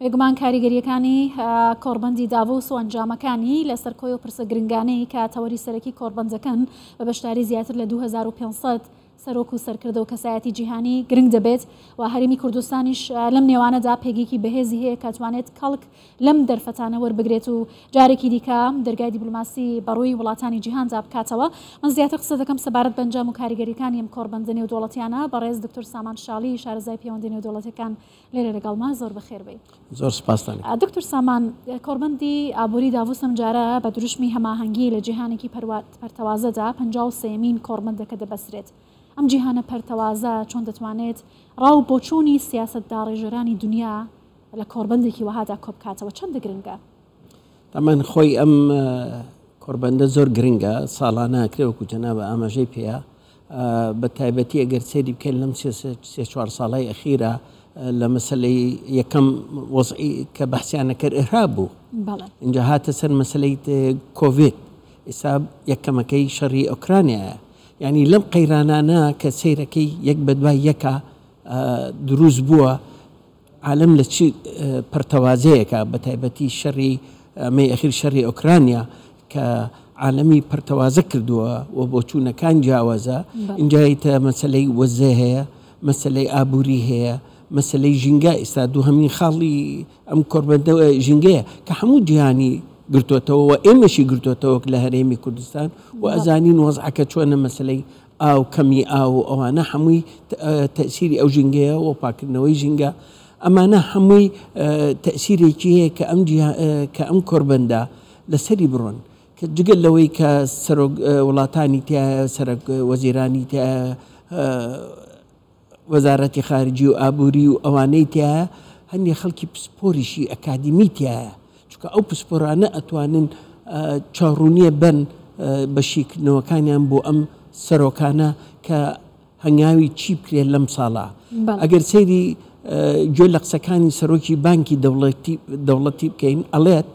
بێگومان کاریگەرییەکانی کۆڕبەندی داڤۆس و ئەنجامەکانی لەسەر کۆی ئەو پرسە گرنگانەی کە تەوەری سەرەکی کۆڕبەندەکەن بە بەشداری زیاتر لە 2500 سەرۆک و سەرکردە و کەسایەتی جیهانی گرنگ دەبێت و هەرێمی کوردستانیش لەم نێوانەدا پێگەیەکی بەهێزی هەیە کە توانێت کەڵک لەم دەرفەتانە وەربگرێت و جارێکی دیکە دەرگای دیبلۆماسی بەڕووی وڵاتانی جیهاندا بکاتەوە. من زیاتر قسە دەکەم سەبارەت بە ئەنجام و کاریگەریەکانی ئەم کۆڕبەندە نێودەوڵەتیانە. بەڕێز دکتۆر سامان شاڵی شارەزای پەیوەندی نێودەوڵەتیەکان لێرە لەگەڵمە، زۆر بەخێر بێی. زۆر سپاستان. دکتۆر سامان، کۆڕبەندی ئابووری داڤوس ئەمجارە بە دروشمی هەماهەنگی لە جیهانێکی پەرتەوازەدا 53مین کۆڕبەندەکە دەبەسترێت. ئەم جیهانە پەرتەوازە چۆن دەتوانێت ڕا و بۆچوونی سیاسەتداڕێژەرانی دونیا لە کۆڕبەندێکی وەهادا کۆبکاتەوە؟ چەندە گرنگە؟ تەمەن خۆی ئەم کۆڕبەندە زۆر گرنگە، ساڵانە ئەکرێ وەکو جەنابە ئاماژەی پێیە، بە تایبەتی ئەگەر سەیری بکەین لەم سێ چوار ساڵای ئەخیرا لە مەسلەی یەکەم وەزعی کە بەحسیانە کرد ئێرهاب بوو، اینجا هاتە سەر مەسلەی کۆڤید، ئێستا یەکەمەکەی شەڕی ئۆکرانیایە. یعنی لەم قەیرانانە کە سەیرەکەی یەک بە دوای یەکە دروست بووە، عالەم لە چ پەرتەوازەیەکە بەتایبەتی شەڕی ئەمەی ئەخیر شەڕی ئۆکرانیا کە عالەمی پەرتەوازە کردووە و بۆچوونەکان جیاوازە ئینجا ئیتە مەسەلەی وەزە هەیە مەسەلەی ئابووری هەیە مەسەلەی ژینگە ئێستا دووهەمین خاڵی ئەم کۆربەندە ژینگەیە کە هەموو جیهانی گرتوتەوە و ئێمەشی گرتوتەوە لە هەرێمی کوردستان و ئەزانین وەزعەکە چۆنە مەسەلەی ئاو، کەمی ئاو و ئەوانە هەمووی تەئسیری ئەو ژینگەیە و پاکردنەوەی ژینگە ئەمانە هەمووی تەئسیرێکی هەیە کە ئەم کە ئەم کۆربەندە لەسەری بڕۆن کە جگە لەوەی کە سەرۆک وڵاتانی تایە سەرۆک وەزیرانی تایە وەزارەتی خارجی و ئابووری و ئەوانەی تیایە، هەندێ خەڵکی پسپۆریشی ئەکادیمی تیایە، چونکە ئەو پسپۆرانە ئەتوانن چاوڕوونیە بەن بە شیکردنەوەکانیان بۆ ئەم سەرۆکانە کە هەنگاوی چی بکرێت لەم ساڵە. ئەگەر سەیری گوێ لە قسەکانی سەرۆکی بانکی دەوڵەتی بکەین ئەڵێت،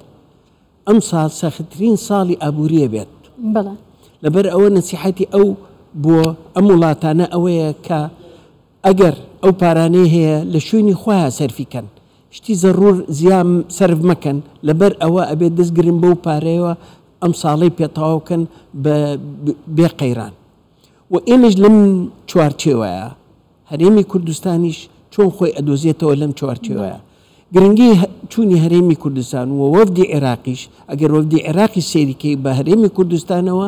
ئەمساڵ سەختترین ساڵی ئابوورییە بێت. بەڵێ. لەبەر ئەوە نەسیحەتی ئەو بۆ ئەم وڵاتانە ئەوەیە کە ئەگەر ئەو پارانەی هەیە لە شوێنی خۆیان سەرفی کەن، شتی زەڕوور زیا سەرف مەکەن، لەبەر ئەوە ئەبێت دەست گرن بەو پارەیەوە ئەم ساڵەی پێ تەواو کەن بە بێ قەیران. و ئێمەش لەم چوارچێوەیە هەرێمی کوردستانیش چۆن خۆی ئەدۆزێتەوە لەم چوارچێوەیە؟ گرنگی چوونی هەرێمی کوردستان و وەفدی عێراقیش، ئەگەر وەفدی عێراقیش سەیری کەی بە هەرێمی کوردستانەوە،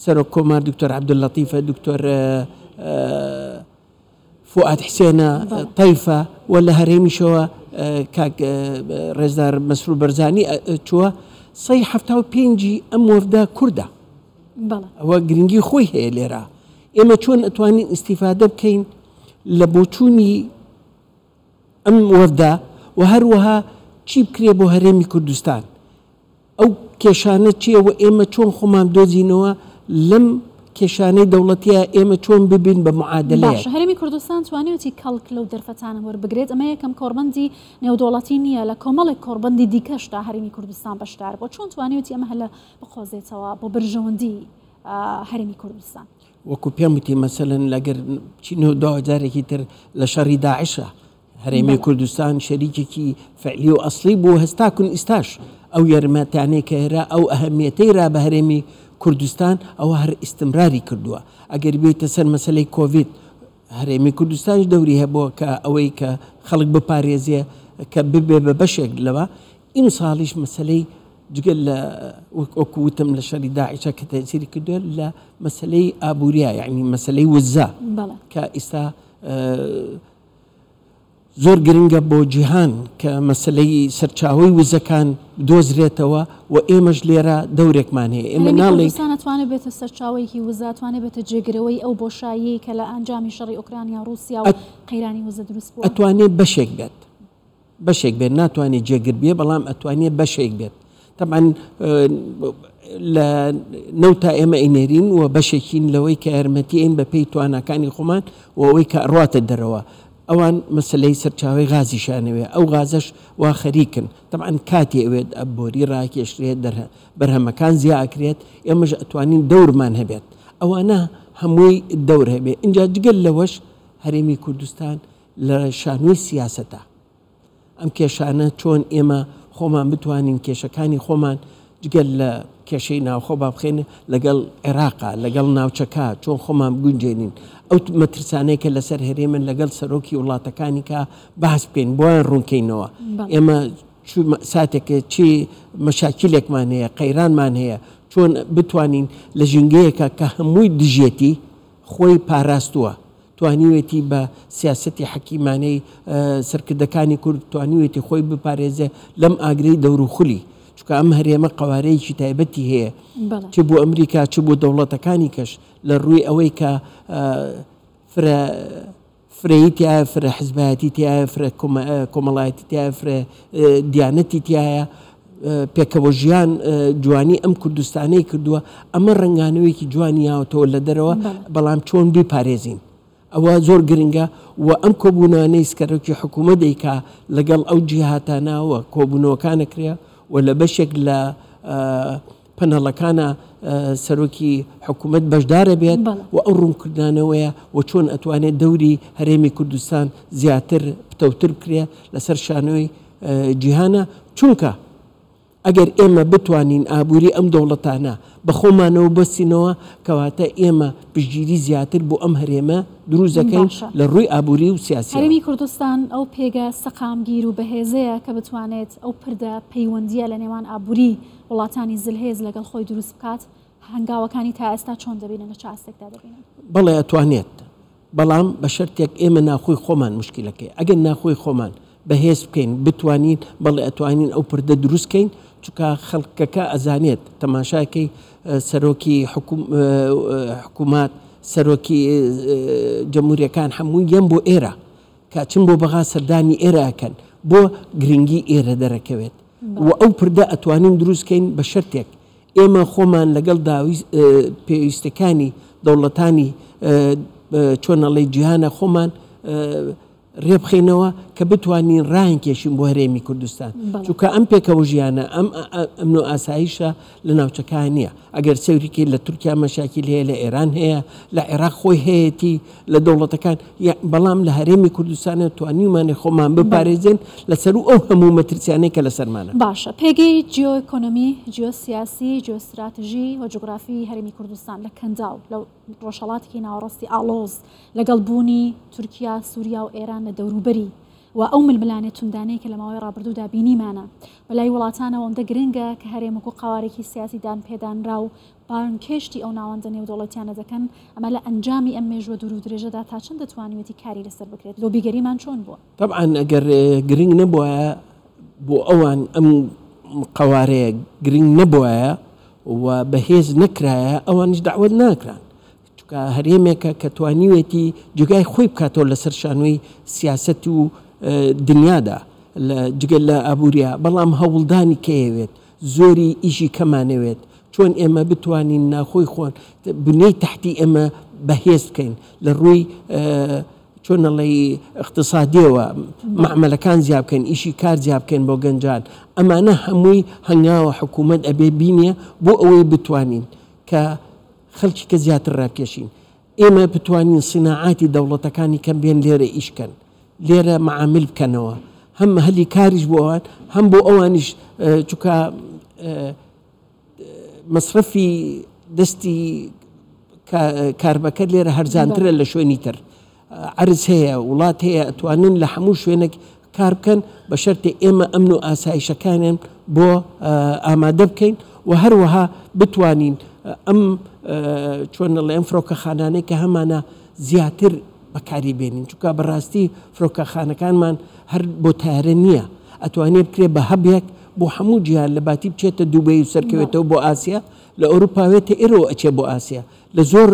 سەرۆک کۆمار دکتۆر عەبدوللەتیفە، دکتۆر فوئاد حسێنە، تەیفە و لە هەرێمیشەوە کاک ڕێزدار مەسرور بەرزانی چووە، سەی 75ی ئەم وەفدە کوردە. ئەوە گرنگی خۆی هەیە لێرە. ئێمە چۆن ئەتوانین ئیستیفادە بکەین لە بۆچوونی ئەم وەفدە و هەروەها چی بکرێ بۆ هەرێمی کوردستان؟ ئەو کێشانە چییە و ئێمە چۆن خۆمان بدۆزینەوە لەم کێشانەی دەوڵەتیە ئێمە چۆن ببین بە معادلەیەک؟ باشە هەرێمی کوردستان توانیویەتی کەڵک لەو دەرفەتانە وەربگرێت، ئەمە یەکەم کۆڕبەندی نێودەوڵەتی نییە، لە کۆمەڵێک کۆڕبەندی دیکەشدا هەرێمی کوردستان بەشدار بووە، چۆن توانیویەتی ئەمە هەلە بقۆزێتەوە بۆ بەرژەوەندی هەرێمی کوردستان؟ وەکو پێم وتی مەسەلەن لەگەر بچینەوە دوا جارێکی تر لە شەڕی داعشە هەرێمی کوردستان شەریکێکی فعلی و ئەسڵی بوو هەستاکون ئیستاش ئەو یەرمەتانەی کە هێرا ئەو ئەهمیەتەی را بە هەرێمی کوردستان ئەوە هەر ئیستمراری کردووە ئەگەر بێیتە سەر مەسەلەی کۆڤید هەرێمی کوردستانیش دەوری هەبووە کە ئەوەی کە خەڵک بپارێزێ کە ببێ بە بەشێک لەوە ئیمساڵیش مەسەلەی جگە لە وەکو وتم لە شەری داعشە کە تەسیری کردووە لە مەسەلەی ئابووریا یعنی مەسەلەی وزە کە ئیستا زۆر گرنگە بۆ جیهان کە مەسەلەی سەرچاوەی وزەکان بدۆزرێتەوە و ئێمەش لێرە دەورێکمان هەیە. ئێمە هەرێمی ناڵێین. کوردستان ئەتوانێت بێتە سەرچاوەیەکی وزە، ئەتوانێت بێتە جێگرەوەی ئەو بۆشاییەی کە لە ئەنجامی شەڕی ئۆکرانیا و ڕووسیا و قەیرانی وزە دروست بووە؟ ئەتوانێت بەشێک بێت. بەشێک بێت، ناتوانێت جێگر بێ، بەڵام ئەتوانێت بەشێک بێت. تەبعەن لە نەوتا ئێمە ئەینێرین و بەشێکین لەوەی کە یارمەتی ئەین بە پێی تواناکانی خۆمان و ئەوەی کە ئەڕواتە دەرەوە. ئەوان مەسەلەی سەرچاوەی غازیشیان ئەوێ، ئەو غازەش وا خەریکن. تەبعەن کاتی ئەوێت، بۆری ڕاکێشرێت، بەرهەمەکان زیا ئەکرێت، ئێمەش ئەتوانین دەورمان هەبێت. ئەوانە هەمووی دەور هەبێ. ئینجا جگە لەوەش هەرێمی کوردستان لە شانۆی سیاسەتە. ئەم کێشانە چۆن ئێمە خۆمان بتوانین کێشەکانی خۆمان جگە لە کێشەی ناوخۆ با بخەینە لەگەڵ عێراقا، لەگەڵ ناوچەکە چۆن خۆمان بگونجێنین، ئەو مەترسانەی کە لەسەر هەرێمن لەگەڵ سەرۆکی وڵاتەکانی کە باس بکەین، بۆیان ڕوونکەینەوە ئێمە ساتێک چی مەشاکیلێکمان هەیە، قەیرانمان هەیە، چۆن بتوانین لە ژینگەیەکە کە هەمووی دژێتی خۆی پاراستووە. توانیوێتی بە سیاسەتی حەکیمانەی سەرکردەکانی کورد توانیوێتی خۆی بپارێزێ لەم ئاگرەی دەوروخولی، چونکە ئەم هەرێمە قەوارەیەکی تایبەتی هەیە چ بۆ ئەمریکا چ بۆ دەوڵەتەکانی کەش لە ڕووی ئەوەی کە فرە فرەیی تایە، فرە حزبایەتی تایە، فرە کۆمەڵایەتی تایە، فرە دیانەتی تایە، پێکەوە ژیان جوانی ئەم کوردستانەی کردووە، ئەمە ڕەنگانەوەیەکی جوانی یاوەتەوە لە دەرەوە، بەڵام چۆن بیپارێزین ئەوە زۆر گرنگە و ئەم کۆبوونانەی سکەرۆکی حکوومەت دەیکا لەگەڵ ئەو جیهاتانە و کۆبوونەوەکانە کرێ و لە بەشێک لە پەنەڵەکانە سەرۆکی حکوومەت بەشدارە بێت و ئەو ڕوونکردانەوەیە و چۆن ئەتوانێت دەوری هەرێمی کوردستان زیاتر پتەوتر بکرێ لەسەر شانۆی جیهانە، چونکە ئەگەر ئێمە بتوانین ئابووری ئەم دەوڵەتانە بە خۆمانەوە ببەستینەوە، کەواتە ئێمە پشتگیری زیاتر بۆ ئەم هەرێمە دروست دەکەین لە ڕووی ئابووری و سیاسیەوە. هەرێمی کوردستان ئەو پێگە سەقامگیر و بەهێزەیە کە بتوانێت ئەو پردە پەیوەندییە لە نێوان ئابووری وڵاتانی زلهێز لەگەڵ خۆی دروست بکات، هەنگاوەکانی تا ئێستا چۆن دەبینن، لە چ ئاستێکدا دەبینن؟ بەڵێ ئەتوانێت، بەڵام بە شەرتێک ئێمە ناخۆی خۆمان موشکیلەکەی ئەگەر ناخۆی خۆمان بەهێز بکەین بتوانین بەڵێ ئەتوانین ئەو پردە دروست کەین چونکە خەڵکەکە ئەزانێت تەماشاکەی سەرۆکی حکومات سەرۆکی جەمهوریەکان هەمووی یەن بۆ ئێرە کە چن بۆ بەغا سەردانی ئێرە ئەکەن بۆ گرنگی ئێرە دەرەکەوێت و ئەو پردە ئەتوانین دروست کەین بە شەرتێک ئێمە خۆمان لەگەڵ پێویستەکانی دەوڵەتانی چۆن ئەڵێی جیهانە خۆمان رێبخەینەوە کە بتوانین راینکێشین بۆ هەرێمی کوردستان چونکە ئەم پێکەوە ژیانە ئەم ئەمن و ئاسایشە لە ناوچەکان نییە ئەگەر سەیری لە تورکیا مەشاکیل هەیە لە ئێران هەیە لە عێراق خۆی هەیەتی لە دەوڵەتەکان بەڵام لە هەرێمی کوردستانە توانیومانە خۆمان بپارێزین لەسەر ئەو هەموو مەترسیانەی کە لەسەرمانە. باشە پێگەی جیۆئیکۆنۆمی، جیۆسیاسی، جیۆستراتژی و جوگرافی هەرێمی کوردستان لە کەنداو، لە ڕۆژهەڵاتێکی ناوەڕاستی ئاڵۆز، لەگەڵ بوونی تورکیا، سوریا و ئێران لە دەوروبەری و ئەو ململانێ توندانەی کە لە ماوەی ڕابردوودا بینیمانە، بەلای وڵاتانەوە ئەوەندە گرنگە کە هەرێم وەکوو قەوارێکی سیاسی دانپێدانراو بانگهێشتی ئەو ناوەندە نێودەوڵەتیانە دەکەن، ئەمە لە ئەنجامی ئەم مێژووە دوورودرێژەدا تا چەند دەتوانیوێتی کاری لەسەر بکرێت؟ لۆبیگەریمان چۆن بووە؟ تەبعەن ئەگەر گرنگ نەبوایە بۆ ئەوان ئەم قەوارەیە گرنگ نەبوایە و بەهێز نەکرایە ئەوانیش دەعوەت ناکران چونکە هەرێمێکە کە توانیوێتی جێگای خۆی بکاتەوە لەسەر شانۆی سیاسەت و دنیادا جگە لە ئابووریا بەڵام هەوڵدانی کەیەوێت زۆری ئیشی کەمانەوێت چۆن ئێمە بتوانین ناخۆی خۆن بنیەی تەحتی ئێمە بەهێز بکەین لە ڕووی چۆن ئەڵێی اقتصادیەوە مەعمەلەکان زیا بکەین ئیشی کار زیا بکەین بۆ گەنجان ئەمانە هەمووی هەنگاوە حکوومەت ئەبێ بینێ بۆ ئەوەی بتوانین کە خەڵکی کە زیاتر ڕابکێشین ئێمە بتوانین سیناعاتی دەوڵەتەکانی کەم بێن لێرە ئیش کەن لێرە مەعامل بکەنەوە هەم هەلی کاریش بۆ ئەوان هەم بۆ ئەوانیش چونکە مەسرەفی دەستی کاربەکەر لێرە هەرزانترە لە شوێنی تر عەرز هەیە وڵات هەیە ئەتوانن لە هەموو شوێنێک کار بکەن بە شەرتێ ئێمە ئەمن و ئاسایشەکانیان بۆ ئامادە بکەین و هەروەها بتوانین ئەم چۆن ئەڵێ ئەم فڕۆکەخانانەی کە هەمانە زیاتر بەکاری بێنین چونکە بەڕاستی فڕۆکەخانەکانمان هەر بۆ تارە نییە ئەتوانێ بکرێ بە هەبێک بۆ هەموو جیهان لە باتی بچێتە دوبەی و سەرکەوێتەوە بۆ ئاسیا لە ئەوروپا وێتە ئێرەوە ئەچێ بۆ ئاسیا لە زۆر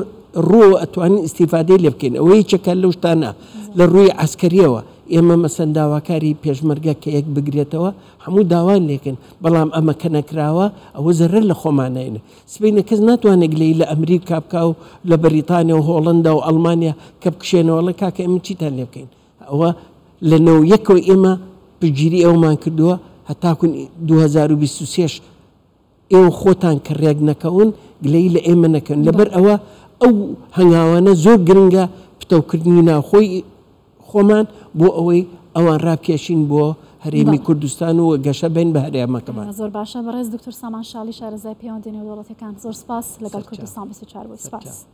ڕووەوە ئەتوانین ئیستیفادەی لێ بکەین ئەوە یەکێکە لەو شتانە لە ڕووی عەسکەریەوە ئێمە مەسەن داواکاری پێشمەرگە کە یەک بگرێتەوە هەموو داوان لێکن بەڵام ئەمە کە نەکراوە ئەوە زەرەر لە خۆمانین سبەینێ کەس ناتوانێت گلەیی لە ئەمریکا بکا و لە بەریتانیا و هۆڵەندا و ئەڵمانیا کە بکشێنەوە ئەڵێ کاکە ئێمە چیتان لێ بکەین ئەوە لە نەو یەکەوە ئێمە پشتگیری ئەومان کردووە هەتاکو 2023 ئێوە خۆتان کە ڕێک نەکەون گلەیی لە ئێمە نەکەن لەبەر ئەوە ئەو هەنگاوانە زۆر گرنگە پتەوکردنی ناوخۆی خۆمان بۆ ئەوەی ئەوان ڕابکێشین بۆ هەرێمی کوردستان و گەشە بین بە هەرێمەکەمان. زۆر باشە بەڕێز دکتۆر سامان شاڵی شارەزای پەیوەندی نێودەوڵەتیەکان زۆر سپاس لەگەڵ کوردستان 24 بووی سپاس.